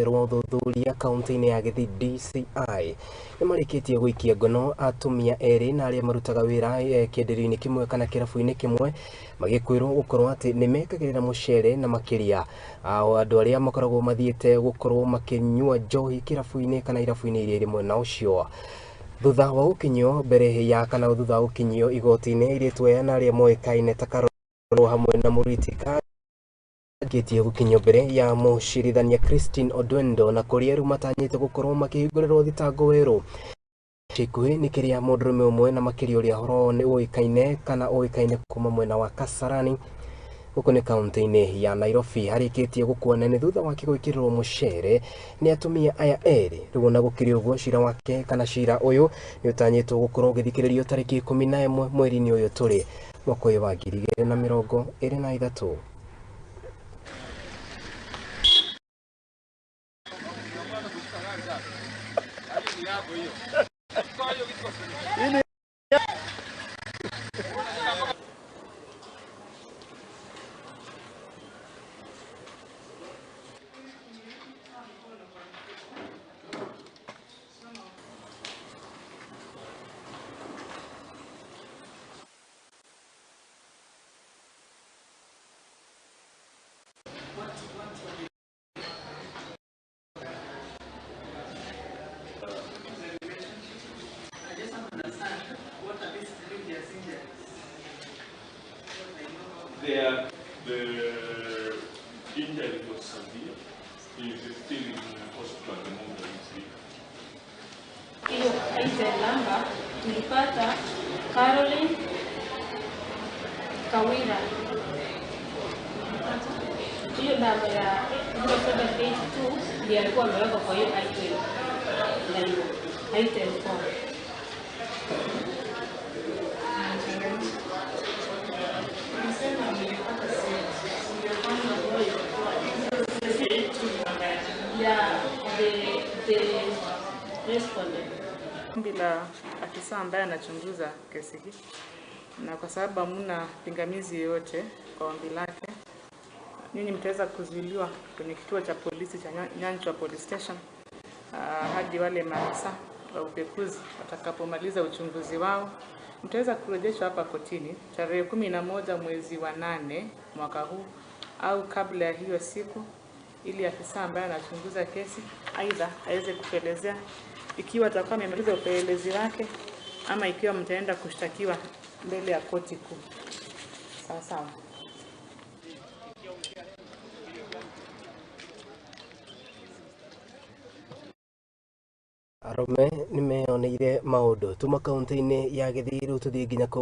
Rwa Ũthuthuria kaunti-inĩ ya Gĩthii DCI nĩ marĩkĩtie gũikia ngono atumia erĩ na arĩa marutaga wĩra kĩenderio-inĩ kĩmwe kana kĩrabu-inĩ kĩmwe, magĩkwĩrwo gũkorwo atĩ nĩ mekagĩrĩra mũcere na makĩria andũ arĩa makoragwo mathiĩte gũkorwo makĩnyua njohi kĩrabu-inĩ kana irabu-inĩ iria irĩ mwena ũcio. Thutha wa gũkinyio mbere ya kana thutha wa gũkinyio igoti-inĩ, airĩtu aya na arĩa moĩkaine ta Karolo hamwe na Mũritika kĩtie gũkinyio mbere ya mũcirithania Christine Odwendo, na kũrĩa rĩu matanyĩte gũkorwo makĩhingũrĩrwo thitango werũ. Ikuhĩ nĩ kĩrĩa mũndũrũme ũmwe na makĩria ũrĩa ũhoro nĩ ũĩkaine kana ũĩkaine kuma mwena wa Kasarani gũkũ nĩ kaunti-inĩ ya Nairobi harĩkĩtie gũkua nene thutha wake gwĩkĩrĩrwo mũcere nĩ atumia aya erĩ. Rĩu ona gũkĩrĩ ũguo, cira wake kana cira ũyũ nĩ ũtanyĩtwo gũkorwo ũgĩthikĩrĩrio tarĩki 11 mweri-inĩ ũyũ tũrĩ mwaka ũyũ wa 2023. The injury was severe. He is still in hospital at the moment we speak. Hiyo item number tulipata Caroline Kawira. Hiyo namba ya 0782 ndiyo alikuwa ameweka kwa hiyo item na item 4. Yeah, the respondent. Ombi la afisa ambaye anachunguza kesi hii, na kwa sababu hamna pingamizi yoyote kwa ombi lake, nyinyi mtaweza kuzuiliwa kwenye kituo cha polisi cha Nyanchwa Police Station hadi wale maafisa wa upekuzi watakapomaliza uchunguzi wao. Mtaweza kurejeshwa hapa kotini tarehe 11 mwezi wa 8 mwaka huu au kabla ya hiyo siku, ili afisa ambaye anachunguza kesi aidha aweze kuelezea ikiwa atakuwa amemaliza upelelezi wake ama ikiwa mtaenda kushtakiwa mbele ya koti kuu. Sawa sawa. Arũme nĩmeyoneire maũndũ tuma kaunti-inĩ ya Gĩthii rĩu tũthiĩ nginya kũu.